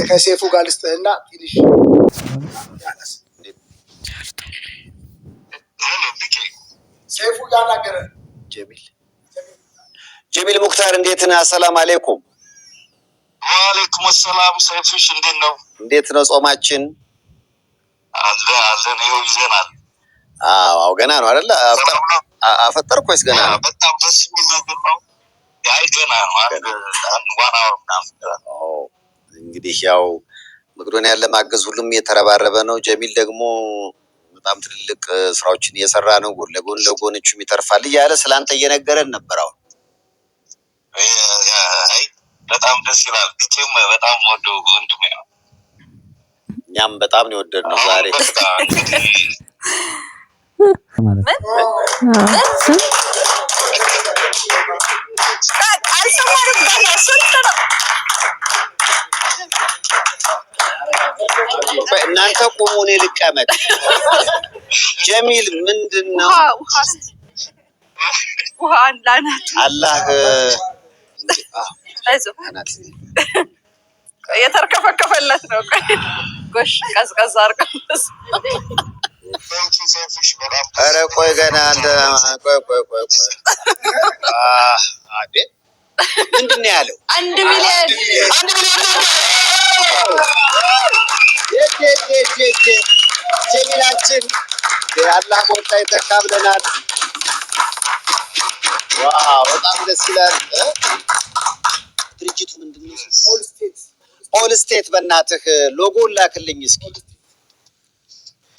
ከሴፉ ጋር ልስጥህና ትንሽ ሴፉ እያናገረ ጀሚል ጀሚል ሙክታር እንዴት ነህ? አሰላም አሌይኩም። ወአለይኩም ሰላም ሰይፍሽ፣ እንዴት ነው? እንዴት ነው ጾማችን? አለን አለን፣ ይኸው ይዘናል። አዎ ገና ነው አይደለ? ሰላም ነው። አፈጠርክ ወይስ ገና ነው? በጣም ደስ የሚል ነገር ነው። አይ ገና ነው። አንድ አንድ 1 hour ምናምን ይቀራል። ኦ፣ እንግዲህ ያው መቄዶንያን ለማገዝ ሁሉም እየተረባረበ ነው። ጀሚል ደግሞ በጣም ትልልቅ ስራዎችን እየሰራ ነው። ጎን ለጎን ለጎንቹም ይተርፋል እያለ ስለአንተ እየነገረን ነበር። አሁን አይ በጣም ደስ ይላል። ቢኬም በጣም ወዶ ወንድሜ ነው። እኛም በጣም ነው የወደድነው አሁን ዛሬ። በቃ እንግዲህ ማለት ነው። ስንት? አልሰማንም ገና። ስንት ነው? ቆይ እናንተ ቁሙ፣ እኔ ልቀመጥ። ጀሚል ምንድን ነው? ውሃ ውሃ ውሃ ላናት አላህ አይዞህ፣ የተርከፈከፈለት ነው። ቆይ ጎሽ ቀዝቀዝ አድርገው። Thank you ሰይፍሽ፣ በጣም ደስ ኧረ ቆይ ገና አንተ ቆይ ቆይ ቆይ ቆይ አቤ ምንድን ነው ያለው? 1 ሚሊዮን። 1 ሚሊዮን ነው። የት የት የት የት የት? ጀሚላችን አላህ ቦታ ይተካ ብለናል። Wow በጣም ደስ ይላል። እ? ድርጅቱ ምንድን ነው? All State። All State። በእናትህ ሎጎ ላክልኝ እስኪ።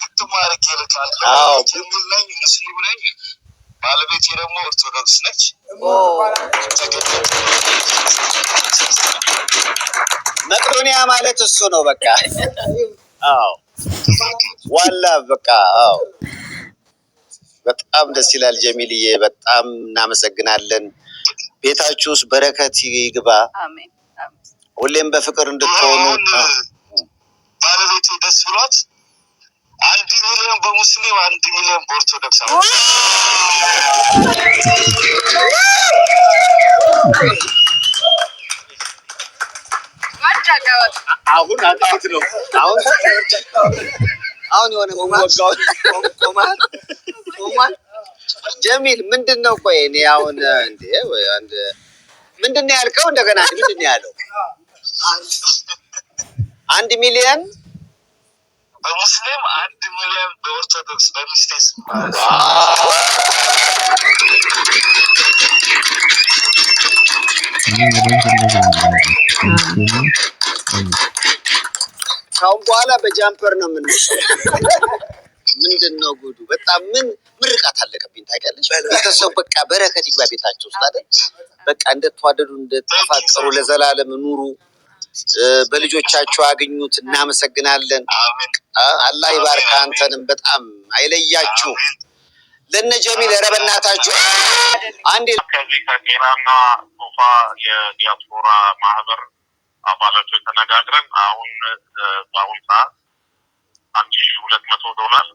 ግጥም አድርጌ እልካለሁ። ጀሚል ነኝ፣ ሙስሊም ነኝ። ባለቤቴ ደግሞ ኦርቶዶክስ ነች። መቄዶንያ ማለት እሱ ነው። በቃ አዎ፣ ዋላ በቃ አዎ። በጣም ደስ ይላል ጀሚልዬ፣ በጣም እናመሰግናለን። ቤታችሁ ውስጥ በረከት ይግባ። አሜን አሜን። ሁሌም በፍቅር እንድትሆኑ። አሁን ባለቤቴ ደስ ብሏት 1 ሚሊዮን በሙስሊም 1 ሚሊዮን በኦርቶዶክስ አሁን አሁን አጣት ነው። አሁን አሁን የሆነ ወጋው ቆማል ቆማል። ጀሚል ምንድን ነው? ቆይ እኔ አሁን እንዴ ወይ አንድ ምንድን ነው ያልከው? እንደገና ምንድን ነው ያለው? 1 ሚሊዮን በሙስሊም 1 ሚሊዮን በኦርቶዶክስ በሚስቴ ስም ማለት ነው። እኔ በደንብ እንደዛ ነው። ካሁን በኋላ በ jumper ነው የምንወስደው። ምንድን ነው ጉዱ? በጣም ምን ምርቃት አለቀብኝ ታውቂያለሽ? ቤተሰብ በቃ በረከት ይግባ ቤታቸው ውስጥ አይደል? በቃ እንደተዋደዱ እንደተፋቀሩ ለዘላለም ኑሩ። በልጆቻቸው አግኙት። እናመሰግናለን። አሜን። አላህ ይባርክ። አንተንም በጣም አይለያችሁ። ለነ ጀሚል ኧረ በእናታችሁ አንዴ ከዚህ ከቄራና ጎፋ የዲያስፖራ ማህበር አባላቶች ተነጋግረን አሁን በአሁን ሰዓት $1,200 አለው።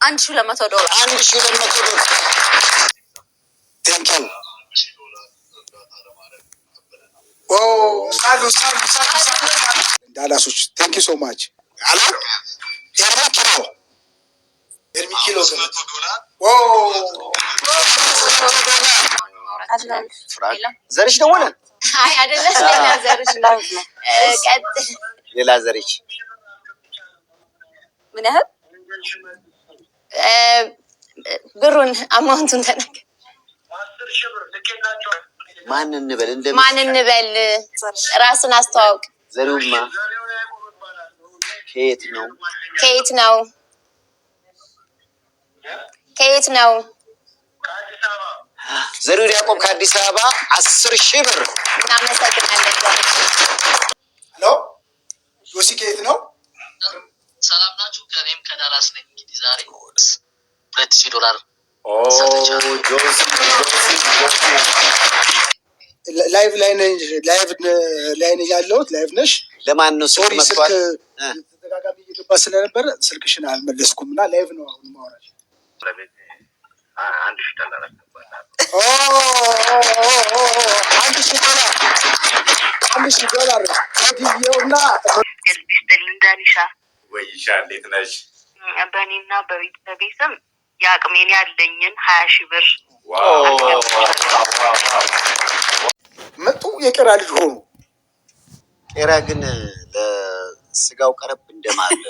$1,200። $1,200። Thank you. ሳሉ ሳሉ ሳሉ ሳሉ ዳላሶች thank you so much። አላ ኤርሚ ኪሎ ኤርሚ ኪሎ። $500። ዘርሽ ደወለ። አይ አይደለም፣ ሌላ ዘርሽ ነው። ቀጥል። ሌላ ዘርሽ። ምን ያህል? ብሩን amount ኡን ተናገር። ማን እንበል? እንደ ማን እንበል? ራስን አስተዋውቅ። ዘሪውማ ከየት ነው? ከየት ነው? ከየት ነው? ዘሪሁን ያዕቆብ ከአዲስ አበባ 10,000 ብር። እናመሰግናለን። ዘርሽ። Hello ጆሲ ከየት ነው? ሰላም ናችሁ? ከእኔም ከዳላስ ነኝ። እንግዲህ ዛሬ $2,000 ሰጥቻለሁ። ጆሲ ጆሲ ጆሲ። Live ላይ ነኝ፣ live ላይ ነኝ ያለሁት፣ live ነሽ። ለማን ነው ስልክ Sorry ስልክ መጥቷል? ተደጋጋሚ እየገባ ስለነበረ ስልክሽን አልመለስኩም እና live ነው አሁን ማውራሽ። $1,000 አስገባለሁ። $1,000 $1,000። ቴዲየውና ይስጥልን ዳኒሻ። ወይሻ እንዴት ነሽ? በእኔና በቤተሰቤ ስም የአቅሜን ያለኝን 20,000 ብር መጡ። የቄራ ልጅ ሆኑ። ቄራ ግን ለስጋው ቀረብ እንደማለቱ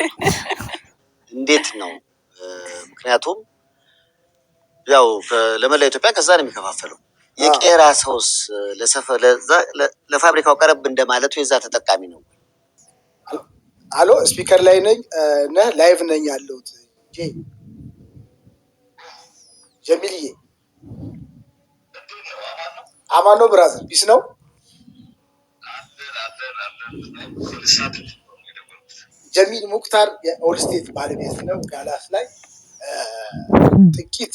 እንዴት ነው? ምክንያቱም ያው ለመላ ኢትዮጵያ ከዛ ነው የሚከፋፈለው። የቄራ ሰውስ ለፋብሪካው ቀረብ እንደማለቱ የዛ ተጠቃሚ ነው። አሎ፣ speaker ላይ ነኝ ነህ live ነኝ ያለሁት። ጀሚልዬ፣ አማን ነው brother፣ peace ነው። ጀሚል ሙክታር የ Allstate ባለቤት ነው። ዳላስ ላይ ጥቂት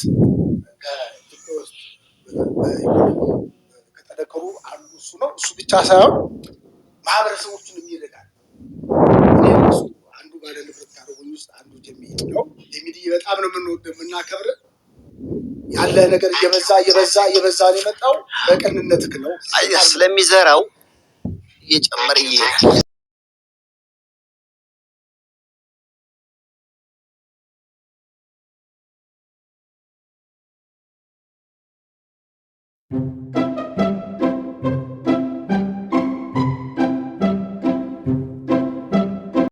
ከኢትዮጵያ ውስጥ በኢኮኖሚ ከጠነከሩ አንዱ እሱ ነው። እሱ ብቻ ሳይሆን ማህበረሰቦችን የሚረዳል። እኔ ራሱ አንዱ ባለ ንብረት ካደረጉኝ ውስጥ አንዱ ጀሚል ነው። ጀሚልዬ፣ በጣም ነው የምንወደው፣ የምናከብር። ያለ ነገር እየበዛ እየበዛ እየበዛ ነው የመጣው። በቅንነትህ ነው። አየህ፣ ስለሚዘራው እየጨመረ እየሄደ